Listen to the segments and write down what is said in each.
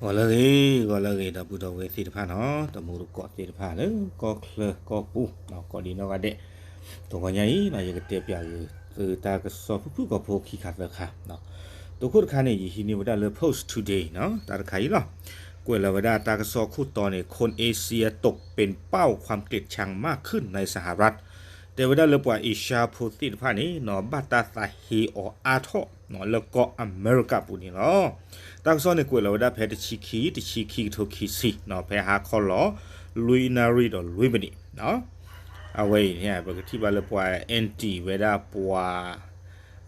ဂီၤလၢအဂ့ၤ ဂီၤလၢအဂ့ၤ ဒီပုၢ်ဒီဝဲၢ်သ့ၣ်တဖၣ်နီၤ, တမူတကိးသ့ၣ်တဖၣ်လၢကီၢ်ချၢကီၢ်ပူၤ ကိးဒံးနီၢ်ဂၤဒဲး, တဂီၤညါအံၤ ယကတဲပၠးဂ့ၤသုတၢ်ကစီၣ်ဖုၣ်ဖုၣ်ကိာ်ဖိခံခါသၢခါ, တခိၣ်တခါန့ၣ် ယဟံးန့ၢ်ဝဲဒၣ်လၢ Post Today နီၤ တၢ်တခါအံၤလီၤ. ကွဲးလီၤဝဲဒၣ်တၢ်ကစီၣ်ခိၣ်တီန့ၣ် คนเอเชียตกเป็นเป้าความเกลียดชังมากขึ้นในสหรัฐ တဲဝဲဒၣ်လၢပှၤအ့ၡါဖိသ့ၣ်တဖၣ်န့ၣ်နီၤ ဘၣ်တၢ်သးဟ့အီၤအါထီၣ်နီၤ လၢကီၢ်အမဲရကၤပူၤန့ၣ်လီၤ. တၢ်ကစီၣ်န့ၣ်ကွဲးလီၤဝဲဒၣ်ဖဲတဆံခံ တဆံခံကထိခံဆံနီၤ ဖဲဟါခီလီၤ လွံၢ်နၣ်ရံၣ်ဒီးလွံၢ်မံးနံးနီၤ. အဝဲအံၤန့ၣ် ပကထံၣ်ဘၣ်လၢပှၤ anti ဝဲဒၣ်ပှၤ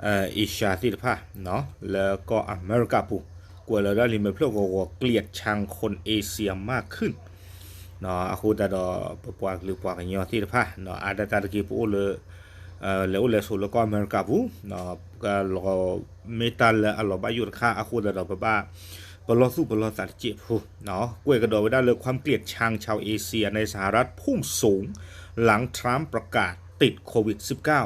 အ့ၡါသ့ၣ်တဖၣ်နီၤ လၢကီၢ်အမဲရကၤပူၤ ကွဲးလီၤဝဲဒၣ်လံာ်မဲာ်ဖျၢၣ်ဂီၤဂီၤ เกลียดชังคนเอเชียมากขึ้นနီၤ. အဃိသတးဒီး ပပှၤကလုာ်ပှၤကညီသ့ၣ်တဖၣ်နီၤ အါဒၣ်တၢ်တက့ၢ် ပအိၣ်လၢ လဲၤအိၣ်လဲၤဆိးလၢကီၢ်အမဲရကၤပူၤ လီၤ မ့ၢ်တၢ်လၢအလီၤဘၣ်ယိၣ်တခါ အဃိသတးဒီး ပဘၣ် ပလီၢ်သူၣ်ပလီၢ်သးတစဲးဖိနီၤ. ကွဲးကဒီးဝဲဒၣ်လၢ ความเกลียดชังชาวเอเชียในสหรัฐพุ่งสูงหลังทรัมป์ประกาศติดโควิดสิบเก้า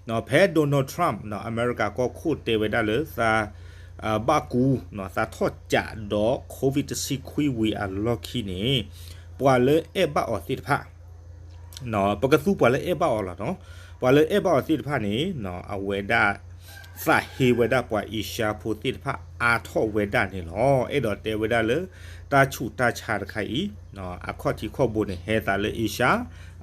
နီၤ ဖဲ Donald Trump နီၤ အမဲရကၤကီၢ်ခိၣ်တဲဝဲဒၣ်လၢသး ဘၣ်ကူနီၤ သးထီၣ်ကးဒီး COVID တဆံခွံဝံၤအလီၢ်ခံန့ၣ် ပှၤလၢအဲၣ်ဘၣ်အီၤသ့ၣ်တဖၣ် ပကသူပှၤလၢအဲၣ်ဘၣ်အီၤလီၤနီၤ. ပှၤလၢအဲၣ်ဘၣ်အီၤသ့ၣ်တဖၣ်န့ၣ် အဝဲဒၣ် သးဟ့ဝဲဒၣ်ပှၤအ့ၡါဖိသ့ၣ်တဖၣ်အါထီၣ်ဝဲဒၣ်န့ၣ်လီၤ. အဲၣ်ဒိးတဲဝဲဒၣ်လၢ တၢ်ဆူးတၢ်ဆါတခါအံၤ အခီၣ်ထံးခီၣ်ဘိန့ၣ် ဟဲသးလၢအ့ၡါ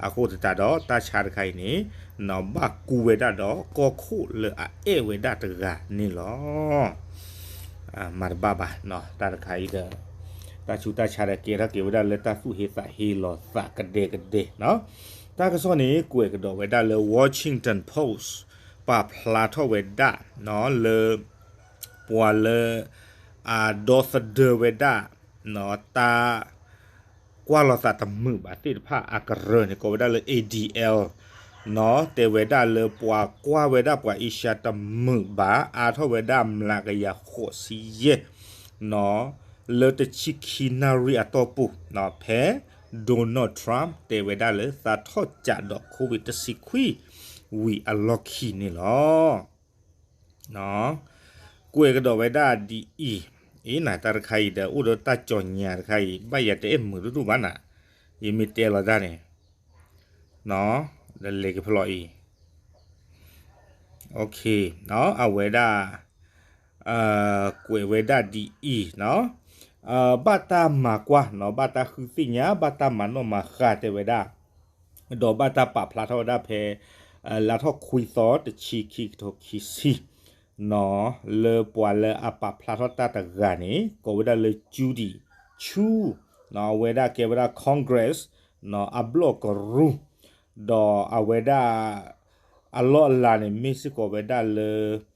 အဃိသတးဒီး တၢ်ဆါတခါအံၤန့ၣ် ဘၣ်ကူဝဲဒၣ်ဒီးကီၢ်ခိၣ်လၢအအဲၣ်ဝဲဒၣ်တဂၤန့ၣ်လီၤ. မၤတဘၣ်ဘၣ်နီၤ တၢ်တခါအံၤဒီး တၢ်ဆူးတၢ်ဆါဒီးကဲထီၣ်က့ၤဝဲဒၣ်လၢတၢ်သူၣ်ဟ့သးဟ့လီၤသးကဒဲကဒဲ တၢ်ကစီၣ်န့ၣ် ကွဲးကဒီးဝဲဒၣ်လၢ Washington Post ပာ်ဖျါထီၣ်ဝဲဒၣ်နီၤ လၢ ပှၤလၢ အဒီသဒၢဝဲဒၣ် တၢ် ကွၢ်လီၤသးတမုာ်ဘၣ်သ့ၣ်တဖၣ်အကရၢန့ၣ် ကိးဝဲဒၣ်လၢ A D L နီၤ တဲဝဲဒၣ်လၢပှၤကွၢ်ဝဲဒၣ်ပှၤအ့ၡါတမုာ်ဘၣ် အါထီၣ်ဝဲဒၣ်မျးကယၤဃိးဆံယဲၢ်နီၤ လၢတဆံခံနၣ်ရံၣ်အတီၢ်ပူၤနီၤ ဖဲ Donald Trump တဲဝဲဒၣ်လၢသးထီၣ်ကးဒီး COVID တဆံခွံဝံၤအလီၢ်ခံန့ၣ်လီၤ. ကွဲးကဒီးဝဲဒၣ်ဒ်အံၤ, အံၤနၤ တၢ်တခါအံၤဒီး အိၣ်ဒီးတၢ်ကၠီညါတခါအံၤ ဘၣ်ယၤတအဲၣ်မုာ်တဒူၣ်ဘၣ်နၤ, ယမ့ၢ်တဲလီၤတၢ်န့ၣ်, ဒီးလဲၤက့ၤဖဲလီၤအံၤ, အဝဲဒၣ် ကွဲးဝဲဒၣ်ဒ်အံၤ, ဘၣ်တၢ်မၤကွၢ်နီၤ ဘၣ်တၢ်ဃုသ့ၣ်ညါ ဘၣ်တၢ်မၤနီၣ်မၤဃါတဲဝဲဒၣ် ဒီးဘၣ်တၢ်ပာ်ဖျါထီၣ်ဝဲဒၣ်ဖဲ လါထီၣ်ခွံသီ တဆံခံကထိခံဆံနီၤ, လၢပှၤလၢအပာ်ဖျါထီၣ်တၢ်တဂၤန့ၣ် ကိးဝဲဒၣ်လၢ Judy Chu နီၤ, အဝဲဒၣ်ကဲဝဲဒၣ် Congress နီၤ အဘျီၣ်ကရူၢ်, ဒီးအဝဲဒၣ် အလီၢ်အလၤန့ၣ် မ့ၢ်စ့ၢ်ကီးဝဲဒၣ်လၢ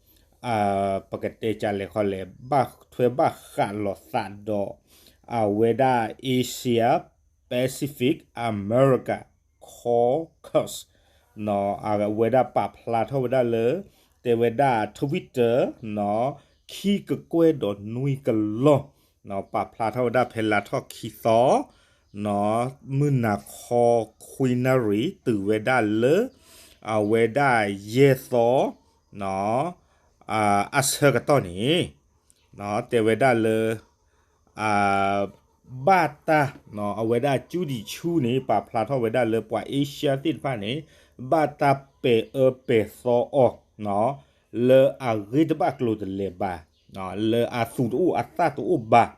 ပကတဲကလဲၤခီလဲၤ ဘၣ်ထွဲဘၣ်ဃးလိာ်သးဒီး အဝဲဒၣ် Asia Pacific America Caucus နီၤ, အဝဲဒၣ်ပာ်ဖျါထီၣ်ဝဲဒၣ်လၢ တဲဝဲဒၣ် Twitter နီၤ, ခံကကွဲၢ်ဒီးနွံကလီၢ်နီၤ, ပာ်ဖျါထီၣ်ဝဲဒၣ်ဖဲလါထီၣ်ခံသီ နီၤ, မုၢ်နၤခီခွံနၣ်ရံၣ် တုၤဝဲဒၣ်လၢ အဝဲဒၣ်ယဲၢ်သီ နီၤ, အဆၢကတီၢ်န့ၣ် တဲဝဲဒၣ်လၢ ဘၣ်တၢ် အဝဲဒၣ် Judy Chu န့ၣ် ပာ်ဖျါထီၣ်ဝဲဒၣ်လၢပှၤအ့ရှါသ့ၣ်တဖၣ်န့ၣ် ဘၣ်တၢ်ပဲာ်အၢပဲာ်သီအီၤ လၢအဂ့ၢ်တဘၣ်ကျိၤတလဲၤဘၣ်, လၢအသူၣ်တအိၣ်အသးတအိၣ်ဘၣ်,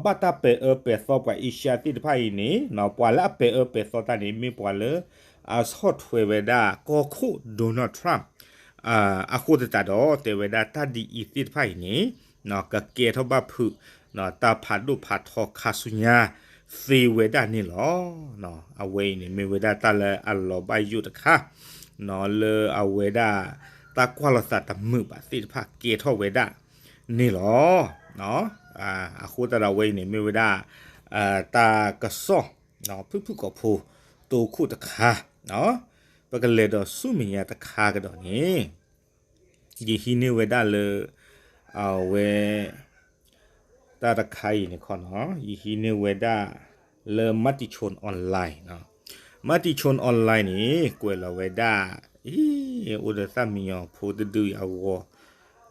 ဘၣ်တၢ်ပဲာ်အၢပဲာ်သီပှၤအ့ရှါသ့ၣ်တဖၣ်အံၤန့ၣ် ပှၤလၢအပဲာ်အၢပဲာ်သီတၢ်န့ၣ် မ့ၢ်ပှၤလၢ အဆီၣ်ထွဲဝဲဒၣ်ကီၢ်ခိၣ် Donald Trump အဃိသတးဒီး တဲဝဲဒၣ်တၢ်ဒ်အံၤသ့ၣ်တဖၣ်အံၤန့ၣ် ကကဲထီၣ်ဘၣ်ဖုး တၢ်ဖးဒိၣ်ဖးထီခါဆူညါသ့ဝဲဒၣ်န့ၣ်လီၤ. အဝဲအံၤန့ၣ် မ့ၢ်ဝဲဒၣ်တၢ်လၢအလီၤဘၣ်ယိၣ်တခါ လၢအဝဲဒၣ် တၢ်ကွၢ်လိာ်သးတမုာ်ဘၣ်သ့ၣ်တဖၣ်ကဲထီၣ်ဝဲဒၣ်န့ၣ်လီၤ. အဃိသတးဒီးအဝဲအံၤန့ၣ် မ့ၢ်ဝဲဒၣ် တၢ်ကစီၣ် ဖုၣ်ဖုၣ်ကိာ်ဖိ တိခိၣ်တခါ ပကလဲၤဒီးဆူမဲာ်ညါတခါကဒီးန့ၣ် ယဟံးန့ၢ်ဝဲဒၣ်လၢ အဝဲ တၢ်တခါအံၤန့ၣ်ခီနီၤ ယဟံးန့ၢ်ဝဲဒၣ်လၢ Matichon Online နီၤ, Matichon Online န့ၣ် ကွဲးလီၤဝဲဒၣ် အံၤ အိၣ်ဒီးသၣ်မံညီၤဖိတဒုအံၤအဂီၢ်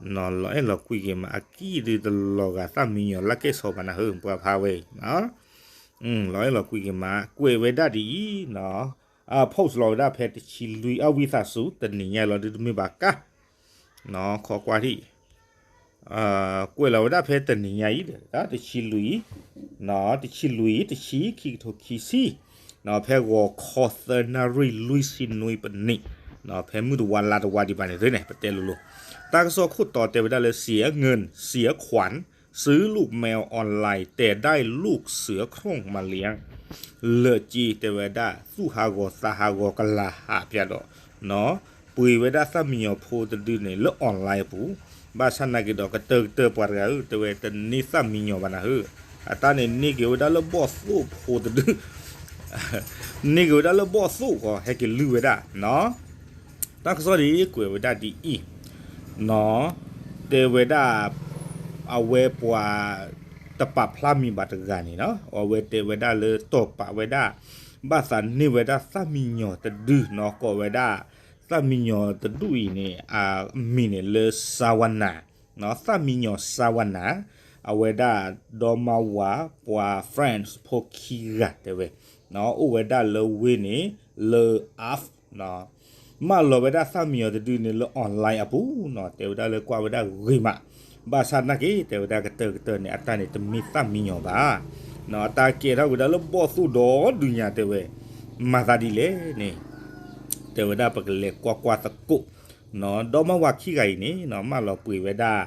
လီၤအဲၣ်လီၤကွံက့ၤမး အကံၣ်ဒုးတလီၤဂာ်သၣ်မံညီၤလၢကဲၣ်ဆိးဘၣ်နၤဧၢ ပှၤဖးဝဲအံၤ လီၤအဲၣ်လီၤကွံက့ၤမး ကွဲးဝဲဒၣ်ဒ်အံၤ post လီၤဝဲဒၣ်ဖဲတဆံလွံၢ် အဝံသးစူၤ တနံၤညါလီၤဒုးတမ့ၢ်ဘၣ်ကါ ခီကွၢ်ထံၣ် ကွဲးလီၤဝဲဒၣ်ဖဲတနံၤညါအံၤဒီး တဆံလွံၢ် တဆံလွံၢ် တဆံ ခံကထိခံဆံ ဖဲဂီၤခီသၢနၣ်ရံၣ်လွံၢ်ဆံနွံပနံး ဖဲမုၢ်တဝါလါတဝါဒံးဘၣ်န့ၣ်သ့န့ၣ် ပတဲလိၤလိၤ တၢ်ကစီၣ်ခိၣ်တီတဲဝဲဒၣ်လၢ เสียเงินเสียขวัญ ซื้อลูกแมวออนไลน์ แต่ได้ลูกเสือโคร่งมาเลี้ยง လၢာ်က့တဲဝဲဒၣ် သူၣ်ဟးဂီၤသးဟးဂီၤကလၤဟးပၠးဒီး ပှ့ၤဝဲဒၣ်သၣ်မံညီၤဖိတဒုန့ၣ်လၢ online အပူၤ, ဘၣ်ဆၣ်နာ်က့ဒီးကတၢၢ်ကတၢၢ်ပှၤတဂၤဧၢ တဲဝဲတန့ၢ်သၣ်မံညီၤဘၣ်နၤဧၢ, အတၢ်န့ၣ်န့ၢ်က့ၤဝဲဒၣ်လၢဘီၣ်သိၣ်ဖိတဒု, န့ၢ်က့ၤဝဲဒၣ်လၢဘီၣ်သိၣ်ဃီ ဟဲက့ၤလုၢ်ဝဲဒၣ်နီၤ, တၢ်ကစီၣ်ဒ်ကွဲးဝဲဒၣ်ဒ်အံၤ, နီၤ, တဲဝဲဒၣ် အဝဲပှၤ တပာ်ဖျါမံၤဘၣ်တဂၤန့ၣ်နီၤ, အဝဲတဲဝဲဒၣ်လၢတီၢ်ပာ်ဝဲဒၣ် ဘၣ်သးန့ၢ်ဝဲဒၣ်သၣ်မံညီၤတဒုနီၤ, ကိးဝဲဒၣ် သၣ်မံညီၤတဒုအံၤန့ၣ် အမံၤန့ၣ်လၢ Sawana နီၤ, သၣ်မံညီၤ Sawana, အဝဲဒၣ်ဒီမါဝၤ ပှၤ French ဖိခံဂၤတဲဝဲ, အိၣ်ဝဲဒၣ်လၢဝ့ၢ်န့ၣ် လၢ Havre နီၤ, မၢလီၤဝဲဒၣ်သၣ်မံညီၤတဒုန့ၣ်လၢ online အပူၤနီၤ, တဲဝဲဒၣ်လၢကွၢ်ဝဲဒၣ်ဂ့ၤမး, ဘၣ်ဆၣ်နာ်က့ တဲဝဲဒၣ်ကတၢၢ်ကတၢၢ်န့ၣ် အတၢ်န့ၣ်တမ့ၢ်သၣ်မံညီၤဘၣ်, နီၤ, အတၢ်ကဲထီၣ်ဝဲဒၣ်လၢဘီၣ်သိၣ်ဒီဒုညါတဲဝဲ, မၤသးဒ်လဲၣ်န့ၣ်, တဲဝဲဒၣ်ပကလဲၤကွၢ်ကွၢ်သကိး, နီၤ, ဒီမါဝၤခံဂၤအံၤန့ၣ်နီၤ မၢလီၤပှ့ၤဝဲဒၣ်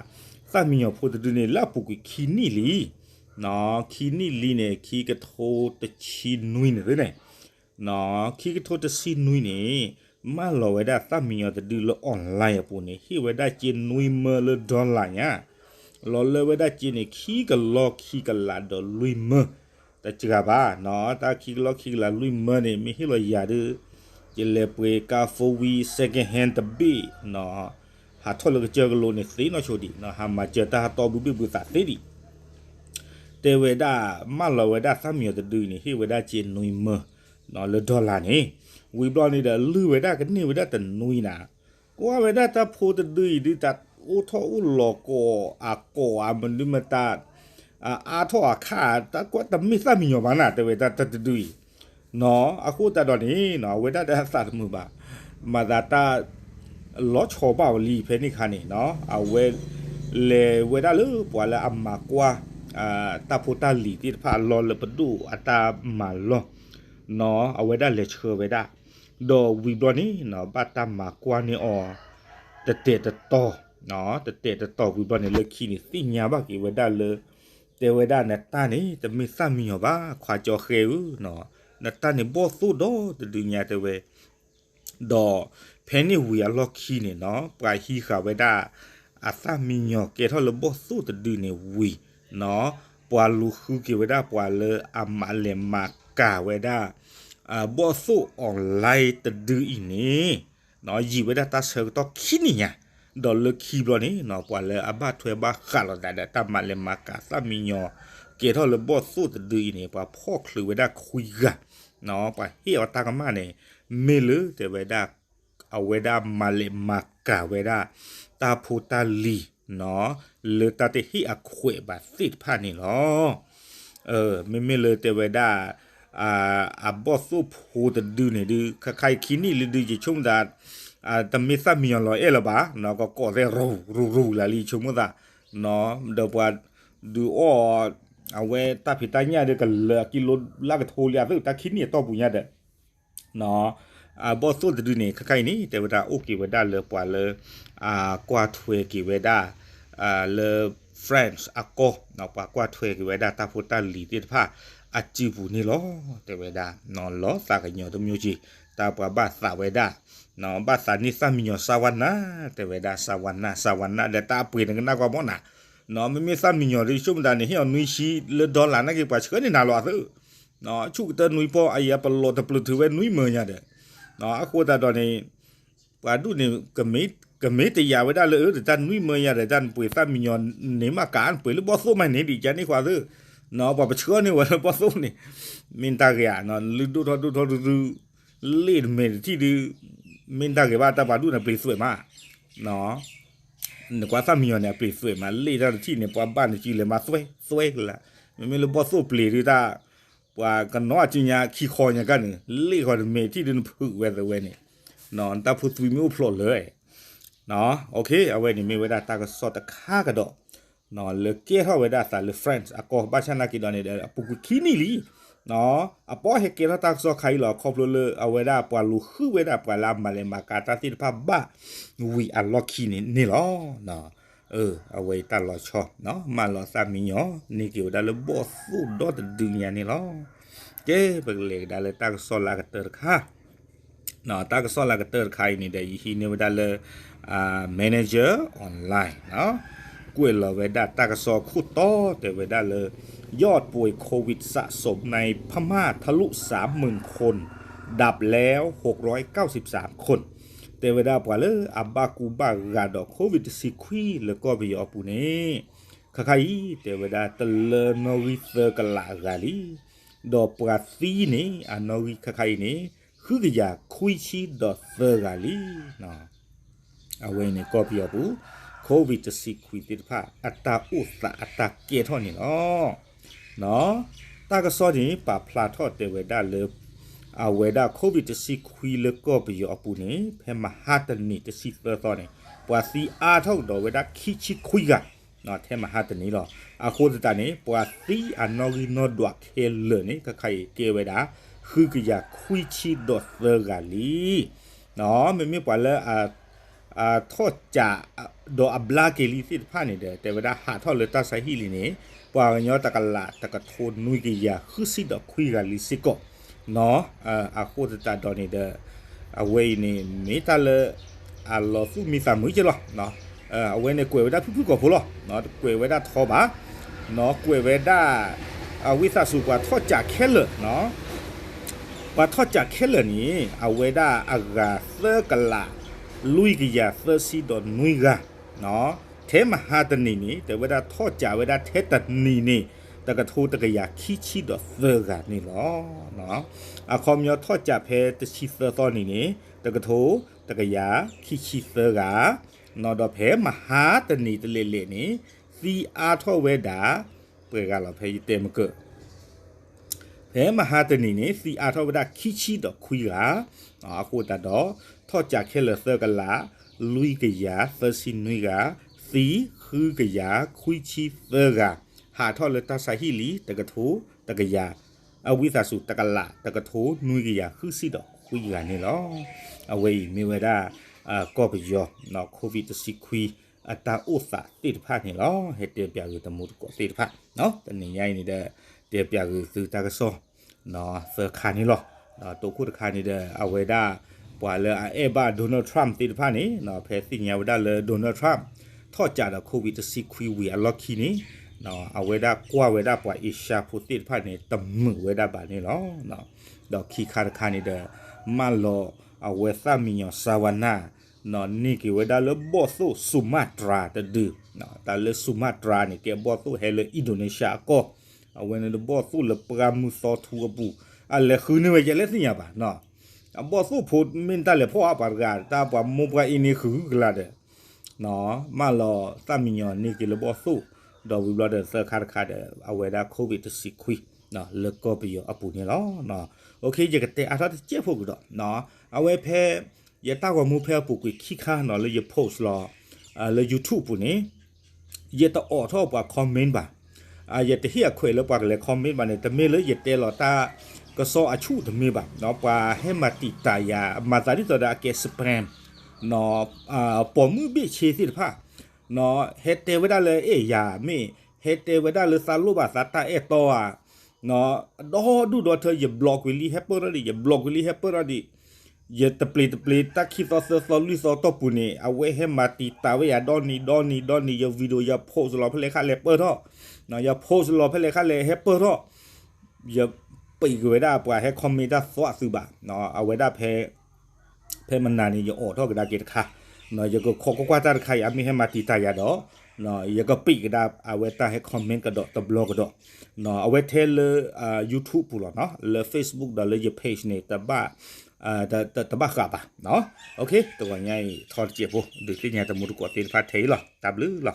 သၣ်မံညီၤဖိတဒုန့ၣ် လၢအပူၤကွံာ်ခံနံၣ်လံ, နီၤ, ခံနံၣ်လံန့ၣ် ခံကထိတဆံနွံန့ၣ်သ့န့ၣ် နီၤ, ခံကထိတဆံနွံန့ၣ် မၢလီၤဝဲဒၣ်သၣ်မံညီၤတဒုလၢ online အပူၤန့ၣ် ဟ့ၣ်ဝဲဒၣ်စ့နွံမၢလၢ dollar ညါ, လီၤလၢဝဲဒၣ်စ့န့ၣ် ခံကလီခံကလးဒီးလွံၢ်မၢ, တစှၤဘၣ်, နီၤ, တၢ်ခံကလီခံကလးလွံၢ်မၢန့ၣ် မ့ၢ်ဟ့ၣ်လီၤယၤဒုး, ယလဲၤပှ့ၤကါ four wheel second hand တဘ့ၣ်, နီၤ, ဟးထီၣ်လၢကစၢၢ်ကလိန့ၣ်သ့နီၢ်ဆိဒံး, နီၤ, ဟးမၤစၢၤတၢ်ဟးတီဘုဘ့ၣ်ဘုသးသ့ဒံး တဲဝဲဒၣ် မၢလီၤဝဲဒၣ်သၣ်မံညီၤတဒုအံၤန့ၣ် ဟ့ၣ်ဝဲဒၣ်စ့နွံမၢ, နီၤ, လၢ dollar န့ၣ်, ဝံၤဘျီန့ၣ်ဒီး လုၢ်ဝဲဒၣ်ကန့ၢ်ဝဲဒၣ်တနွံနၤ, ကွၢ်ဝဲဒၣ်တၢ်ဖိတဒုအံၤဒုး တၢ်အိၣ်ထီၣ်အိၣ်လီၤကိးအကိးအမနုၤမတၤ, အါထီၣ်အခါ တၢ်ကွၢ်တမ့ၢ်သၣ်မံညီၤဘၣ်နၤ တဲဝဲဒၣ်တၢ်တဒုအံၤ, နီၤ, အဃိသတးဒီးန့ၣ် နီၤ, အဝဲဒၣ်တၢ်သးတမုာ်ဘၣ်, မၤသးတၢ် လီၤဆီဘၣ်ဝဲလံဖဲန့ၣ်ခါန့ၣ် နီၤ, အဝဲ လဲၤဝဲဒၣ်လၢပှၤလၢအမၤကွၢ် တၢ်ဖိတၢ်လံၤသ့ၣ်တဖၣ်အလီၢ်လၢပဒိၣ်အတၢ်မၤလီၢ်, နီၤ, အဝဲဒၣ်လဲၤဆှၢဝဲဒၣ်, ဒီးဝံၤဘျီန့ၣ် နီၤ, ဘၣ်တၢ်မၤကွၢ်န့ၢ်အီၤ တတဲာ်တတီၤ, နီၤ, တတဲာ်တတီၤဝံၤဘျီန့ၣ် လၢခံန့ၣ် သ့ၣ်ညါဘၣ်က့ၤဝဲဒၣ်လၢ တဲဝဲဒၣ်နတၢ်န့ၣ် တမ့ၢ်သၣ်မံညီၤဘၣ် ခွါကၠီဃဲဧၢ, နီၤ, နတၢ်န့ၣ်ဘီၣ်သိၣ်ဒီတဒုညါတဲဝဲ ဒီးဖဲန့ၣ်ဝံၤအလီၢ်ခံန့ၣ်နီၤ ပှၤဟံးဃာ်ဝဲဒၣ် အသၣ်မံညီၤကဲထီၣ်လၢဘီၣ်သိၣ်တဒုန့ၣ်ဝံၤ, နီၤ, ပှၤလူၤဃုက့ၤဝဲဒၣ်ပှၤလၢအမၤလဲၤမၤကၤဝဲဒၣ် ဘီၣ်သိၣ် online တဒုအံၤန့ၣ် နီၤ, ယံာ်ဝဲဒၣ်တၢ်ဆၢကတီၢ်ခံနံၣ်ညါ, ဒီးလၢခံဘျီန့ၣ် နီၤ, ပှၤလၢအဘၣ်ထွဲဘၣ်ဃးလိာ်သးဒီးတၢ်မၤလဲၤမၤကၤသၣ်မံညီၤ ကဲထီၣ်လၢဘီၣ်သိၣ်တဒုအံၤန့ၣ် ပှၤဖီၣ်ချုးဝဲဒၣ်ခွံဂၤ နီၤ, ပှၤဟ့ၣ်အီၤတၢ်ကမၣ်န့ၣ် မ့ၢ်လၢတဲဝဲဒၣ် အဝဲဒၣ်မၤလဲၤမၤကၤဝဲဒၣ် တၢ်ဖိတၢ်လံၤ နီၤ, လၢတၢ်တဟ့ၣ်အခွဲးဘၣ်သ့ၣ်တဖၣ်န့ၣ်လီၤ. မ့မ့ၢ်လၢတဲဝဲဒၣ် အဘီၣ်သိၣ်ဖိတဒုန့ၣ်ဒုး ခါခါအံၤခံနံၣ်လံဒုး ယဆိကမိၣ်သး တမ့ၢ်သၣ်မံညီၤလီၤအဲၣ်လၢၤဘၣ်, နီၤ, ကကိးသဲရူၤရူၤလၢ်လံ ယဆိကမိၣ်သး, နီၤ, ဒီးပှၤဒုးအီၣ် အဝဲတၢ်ဖံးတၢ်ညၣ်ဒီးကလၢာ်အကံလိလၢကထိလံအသု တၢ်ခံနံၣ်အတီၢ်ပူၤညါဒီး နီၤ, အဘီၣ်သိၣ်တဒုန့ၣ် ခါခါအံၤန့ၣ် တဲဝဲဒၣ်အိၣ်က့ၤဝဲဒၣ်လၢပှၤလၢ ကွၢ်ထွဲက့ၤဝဲဒၣ် လၢ France အကီၢ်, နီၤ, ပှၤကွၢ်ထွဲက့ၤဝဲဒၣ်တၢ်ဖိတၢ်လံၤသ့ၣ်တဖၣ် အစုပူၤန့ၣ်လီၤ. တဲဝဲဒၣ် နီၤ, လီၤသးကညီၤတမျိုးက့ၤ တၢ်ပှၤဘၣ်သးဝဲဒၣ် နီၤ, ဘၣ်သးန့ၢ်သၣ်မံညီၤ Sawana တဲဝဲဒၣ် Sawana Sawana ဒီးတၢ်အပှ့ၤန့ၣ်ကနၣ်ကွၢ်မီၢ်နၤ, နီၤ, မ့မ့ၢ်သၣ်မံညီၤဒုး ဆိကမိၣ်သးန့ၣ် ဟ့ၣ်အီၤနွံဆံလၢ dollar နာ်က့ ပှၤဆှၢန့ၢ်နၤလီၤအသု နီၤ, ဆူၣ်ကတၢၢ်နွံပီၢ် အယၤပလီၢ်တပျုာ်ထုးဝဲနွံမၢညါဒီး, နီၤ, အဃိသတးဒီးန့ၣ် ပှၤဒူၣ်န့ၣ် ကမ့ၢ်တယာ်ဝဲဒၣ်လၢ အၢ တၢ်နွံမၢညါဒီး တၢ်နပှ့ၤသၣ်မံညီၤန့ၣ်မးကး နပှ့ၤလၢဘီၣ်သိၣ်မးန့ၣ် ဒ်ကန့ၢ်ဃီသု, နီၤ, ပှၤပဆှၢန့ၢ်ဝဲလၢဘီၣ်သိၣ်န့ၣ် မ့ၢ်တၢ်ဂ့ၤဧါ, နီၤ, လုၢ်ဒိၣ်ထီၣ်ဒိၣ်ထီၣ်ဒုးဒုး လ့ၣ်တမဲာ်တထံၣ်ဒုး မ့ၢ်တၢ်ဂ့ၤဘၣ် တၢ်ပှၤဒူၣ်န့ၣ်ပျံၤသွဲးမး, နီၤ နကွၢ်သၣ်မံညီၤန့ၣ် အပျ့ၤသွဲးမး လ့ၣ်တၢ်တထံၣ်န့ၣ် ပှၤဘၣ်နစုလဲၤမၤသွဲသွဲကလါ, မ့မ့ၢ်လၢဘီၣ်သိၣ်ပျ့ၤဒုးတၢ် ပှၤကနီၣ်အစုညါခံခီညါကၢ်န့ၣ် လ့ၣ်ဃီတမဲာ်ထံၣ်ဒုးနဖုးဝဲသဝဲန့ၣ်, နတၢ်ဖိသွံမ့ၢ်အိၣ်ဖျိးလၢ အဝဲန့ၣ်မ့ၢ်ဝဲဒၣ်တၢ်ကစီၣ်တခါကဒီး လၢကဲထီၣ်ဝဲဒၣ်အသးလၢ France အကီၢ် ဘၣ်ဆၣ်နာ်က့ၤဒီးန့ၣ်ဒီး အပူၤကွံာ်ခံနံၣ်လံ အပီၢ်ဟဲကဲထီၣ်တၢ်ကစီၣ်ခါအံၤလီၤ ခီဖျိလၢအဝဲဒၣ်ပှၤလူၤဃုဝဲဒၣ်ပှၤလၢအမၤလဲၤမၤကၤတၢ်သ့ၣ်တဖၣ်ဘၣ် ဝံၤအလီၢ်ခံန့ၣ်န့ၣ်လီၤ. အဝဲအံၤတၢ်လီၤဆီ မၢလီၤသၣ်မံညီၤ န့ၢ်က့ၤဝဲဒၣ်လၢဘီၣ်သိၣ်ဒီတဒုညါန့ၣ်လီၤ. ကဲ ပကလဲၤကဒါလၢတၢ်ကစီၣ်လၢအကတၢၢ်တခါ တၢ်ကစီၣ်လၢအကတၢၢ်တခါအံၤန့ၣ်ဒီး ယဟံးန့ၢ်ဝဲဒၣ်လၢ Manager Online ကွဲးလီၤဝဲဒၣ်တၢ်ကစီၣ်ခိၣ်တီတဲဝဲဒၣ်လၢ ยอดป่วยโควิดสะสมในพม่าทะลุสามหมื่นคน ดับแล้วหกร้อยเก้าสิบสามคน တဲဝဲဒၣ်ပှၤလၢအဘၣ်ကူဘၣ်ဂာ်ဒီး COVID တဆံခွံလၢကီၢ်ပယီၤအပူၤန့ၣ် ခါခါအံၤ တဲဝဲဒၣ်တလၢနီၣ်ဂံၢ်သၢကလးအဂၤလံ ဒီးပှၤသံန့ၣ် အနီၣ်ဂံၢ်ခါခါအံၤန့ၣ် ဃုကယၤခွံဆံဒီးသၢဂၤလံ. အဝဲအံၤန့ၣ်ကီၢ်ပယီၤပူၤ COVID တဆံခွံသ့ၣ်တဖၣ် အတၢ်အိၣ်သးအတၢ်ကဲထီၣ်န့ၣ်လီၤ. တၢ်ကစီၣ်န့ၣ် ပာ်ဖျါထီၣ်တဲဝဲဒၣ်လၢ အဝဲဒၣ် COVID တဆံခွံလၢကီၢ်ပယီၤအပူၤန့ၣ် ဖဲမဟါတနံၤတဆံသၢသီန့ၣ် ပှၤသံအါထီၣ်ကဒီးဝဲဒၣ်ခံဆံခွံဂၤ ထဲမဟါတနံၤလီၤ. အဃိသတးန့ၣ် ပှၤသံအနီၣ်ဂံၢ်နီၣ်ဒွးခဲလၢာ်န့ၣ် ခါခါအံၤကဲဝဲဒၣ် ဃုကယၤခွံဆံဒီးသၢဂၤလံ. မ့မ့ၢ်ပှၤလၢ အထီၣ်ကး ဒီးအဘျါက့ၤလံသ့ၣ်တဖၣ်န့ၣ်ဒီး တဲဝဲဒၣ်ဟးထီၣ်လၢတၢ်ဆါဟံၣ်လံန့ၣ် ပှၤကညီတကလးတကထိနွံကယၤဃုဆံဒီးခွံဂၤလံစ့ၢ်ကီး အဃိသတးဒီးန့ၣ်ဒီး အဝဲအံၤန့ၣ် မ့ၢ်တၢ်လၢ အလီၤသူၣ်မံသးမုာ်က့လီၤ. အဝဲန့ၣ်ကွဲးဝဲဒၣ်ဖုၣ်ဖုၣ်ကိာ်ဖိလီၤ. တကွဲးဝဲဒၣ်ထီဘၣ်, ကွဲးဝဲဒၣ် အဝံသးစူၤပှၤထီၣ်ကးခဲလၢာ် ပှၤထီၣ်ကးခဲလၢာ်န့ၣ် အဝဲဒၣ်အဂၤသၢကလး လွံၢ်ကယၤသၢဆံဒီးနွံဂၤ, ထဲမဟါတနံၤန့ၣ် တဲဝဲဒၣ်ထီၣ်ကးဝဲဒၣ်ထဲတနံၤန့ၣ် တကထိတကယၤခံဆံဒီးသၢဂၤန့ၣ်လီၤ. အခီပညီထီၣ်ကးဖဲတဆံသၢသီနံၤန့ၣ် တကထိတကယၤခံဆံသၢဂၤ, ဒီးဖဲမဟါတနံၤတလဲၤလဲၤန့ၣ် သံအါထီၣ်ဝဲဒၣ် ပှဲၤဂၤလီၤဖဲယတဲမကၢၢ် ဖဲမဟါတနံၤန့ၣ် သံအါထီၣ်ဝဲဒၣ်ခံဆံဒီးခွံဂၤ, အဃိသတးဒီး ထီၣ်ကးခဲလၢာ်သၢကလး လွံၢ်ကယၤသၢဆံနွံဂၤ, သံဃုကယၤခွံဆံသၢဂၤ, ဟးထီၣ်လၢတၢ်ဆါဟံၣ်လံ တကထိတကယၤ, အဝံသးစူၤတကလး တကထိနွံကယၤဃုဆံဒီးခွံဂၤန့ၣ်လီၤ. အဝဲအံၤမ့ၢ်ဝဲဒၣ် ကီၢ်ပယီၤ COVID တဆံခွံ အတၢ်အိၣ်သးသ့ၣ်တဖၣ်န့ၣ်လီၤ. ဟဲတဲပၠးဂ့ၤတမူတကိးသ့ၣ်တဖၣ်, တနံၤညါအံၤန့ၣ်ဒီး တဲပၠးဂ့ၤသုတၢ်ကစီၣ် သၢခါန့ၣ်လီၤ. ဒီးတိခိၣ်တခါန့ၣ်ဒီး အဝဲဒၣ် ပှၤလၢအအဲၣ်ဘၣ် Donald Trump သ့ၣ်တဖၣ်န့ၣ် ဖဲသ့ၣ်ညါဝဲဒၣ်လၢ Donald Trump ထီၣ်ကးဒီး COVID တဆံခွံဝံၤအလီၢ်ခံန့ၣ် အဝဲဒၣ်ကွၢ်ဝဲဒၣ်ပှၤအ့ရှါဖိသ့ၣ်တဖၣ်န့ၣ် တမုာ်ဝဲဒၣ်ဘၣ်န့ၣ်လီၤ. ဒီးခံခါတခါန့ၣ်ဒီး မၢလီၤအဝဲသၣ်မံညီၤ Sawana န့ၢ်က့ၤဝဲဒၣ်လၢဘီၣ်သိၣ် Sumatra တဒု, တၢ်လၢ Sumatra န့ၣ် ကဲဘီၣ်သိၣ်ဟဲလၢ Indonesia အကီၢ်, အဝဲန့ၣ်တဘီၣ်သိၣ်လၢပှၢ်မုၢ်သီထူအပူၤ, အလဲၤဃုန့ၢ်ဝဲယဲလဲၣ်သ့ၣ်ညါဘၣ်, အဘီၣ်သိၣ်ဖိမ့ၢ်တၢ်လဲၤဖီၣ်အါပှၤတဂၤ တၢ်ပှၤမိၢ်ပှၢ်အ့န့ၢ်ဃုကလါဒီး မၢလီၤသၣ်မံညီၤန့ၢ်က့ၤလၢဘီၣ်သိၣ်, ဒီးဝံၤဘျီဒီးသၢခါတခါဒီး အဝဲဒၣ် COVID တဆံခွံ လၢကီၢ်ပယီၤအပူၤန့ၣ်လီၤ. ယကတဲအါထီၣ်တစဲးဖိကဒီး, အဝဲဖဲ ယတၢ်ဂီၤမူဖဲအပူၤကွံာ်ခံခါနီၤ လၢယ post လီၤ လၢ YouTube ပူၤန့ၣ် ယတအိးထီၣ်ပှၤ comment ဘၣ်, ယတဟ့ၣ်အခွဲးလၢပှၤကလဲၤ comment ဘၣ်န့ၣ် တမ့ၢ်လၢယတဲလီၤတၢ်ကစီၣ်အဆူၣ်တမ့ၢ်ဘၣ်, ပှၤဟဲမၤတံာ်တာ်ယၤ မၤသးဒ်သိးဒီးအကဲ spam ပိာ်မုၣ်ဘ့ၣ်ဆ့သ့ၣ်တဖၣ် ဟဲတဲဝဲဒၣ်လၢအဲၣ်ယၤမ့ၢ် ဟဲတဲဝဲဒၣ်လၢသးလိၣ်ဘၣ်သးတၢ်အဲၣ်တီဧါ, ဒီဒူၣ်ဒီထၢ ယ block ကွံာ်လံဟဲပၢၢ်ထီၣ်ဒံး ယ block ကွံာ်လံဟဲပၢၢ်ထီၣ်ဒံး, ယတပျံၤတပျံၤတၢ်ခံသီသၢသီလွံၢ်သီတီၢ်ပူၤန့ၣ် အဝဲဟဲမၤတံာ်တာ်ဝဲယၤဒီနံၤဒီနံၤဒီနံၤ ယ video ယ post လီၤဖဲလဲၣ်ခါလဲၣ်ပၢၢ်ထီၣ်, ယ post လီၤဖဲလဲၣ်ခါလဲၣ်ဟဲပၢၢ်ထီၣ်, ယပံးက့ၤဝဲဒၣ်ပှၤဟဲ comment တၢ်သီအသုးဘၣ်, အဝဲဒၣ်ဖဲ ဖဲမနၤန့ၣ် ယအိးထီၣ်ကဒါက့ၤတခါ, ယကခိးကွၢ်ကွၢ်တၢ်တခါအံၤ အမ့ၢ်ဟဲမၤတံာ်တာ်ယၤဒီး ယကပံးကဒါအဝဲတၢ်ဟဲ comment ကဒီးတဘျီကဒီး, အဝဲထဲလၢ YouTube ပူၤလီၤနီၤ လၢ Facebook ဒီးလၢယ page န့ၣ် တဘၣ် တဘၣ်ဃးဘၣ်. တဂီၤညါအံၤ ထီတစဲးဖိ ဒုးသ့ၣ်ညါတမူတကိးသ့ၣ်တဖၣ်ထဲအံၤလီၤ. တၢ်ဘျုးလီၤ.